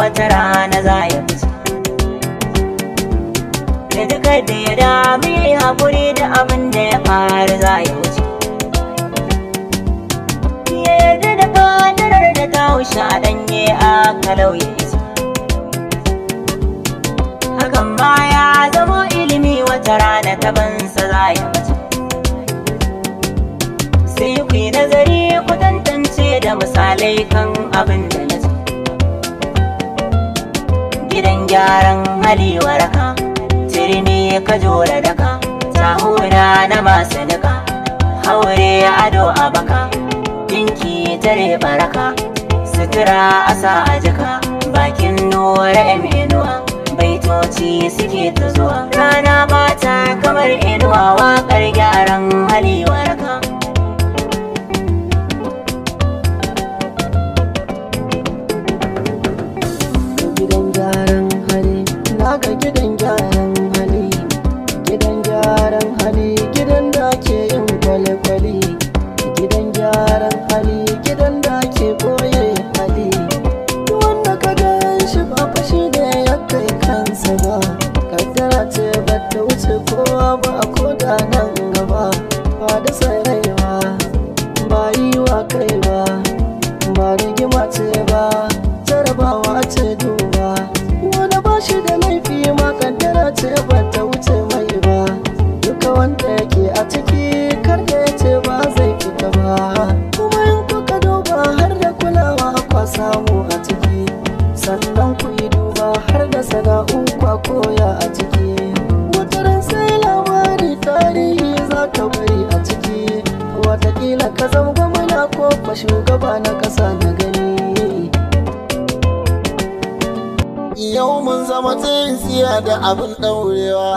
wata rana za ya fice. Da duka da ya dami haƙuri da abin da ya faru za ya wuce. Ya yarda da kadarar da ta wuce a ɗanye a kalau ya ice. Hakan ma ya zamo ilimi wata rana tabansa za ya mace. Sai ku yi nazari ku tantance da misalai kan abin da na ce. Gidan gyaran hali waraka, turmi ka jora daka, tahuna na masu nika, haure ado a baka, dinki tare baraka, sutura asa a jaka, bakin nura yan inuwa, baitoci suke ta zuwa, rana ba ta kamar inuwa, waƙar gyaran hali waraka. Gidan gyaran hali, naga gidan gyaran hali, gidan gyaran hali, gidan da ke yin kwale-kwale, gidan gyaran hali, gidan da ke boye hali. Wanda ka gan shi ba fashi ne ya kai kansa ba, kaddara ce ba ta wuce kowa ba a koda nan gaba, ba da sarai ba, ba yi wa kai ba, ba rigima ce ba, jarabawa ce duba. Wani ba shi da laifi ma kaddara ce ba ta wuce mai ba, duka wanda yake a ciki kar da ya ce ba zai fita ba. Kuma in kuka duba har da kulawa kwa samu a ciki, sannan ku yi duba har da sana'u kwa koya a ciki. Wataran sai labari tarihi za ka bari a ciki, watakila ka zama gwamna ko kwa shugaba na ƙasa na gani. Yau mun zama tsintsiya da abin ɗaurewa.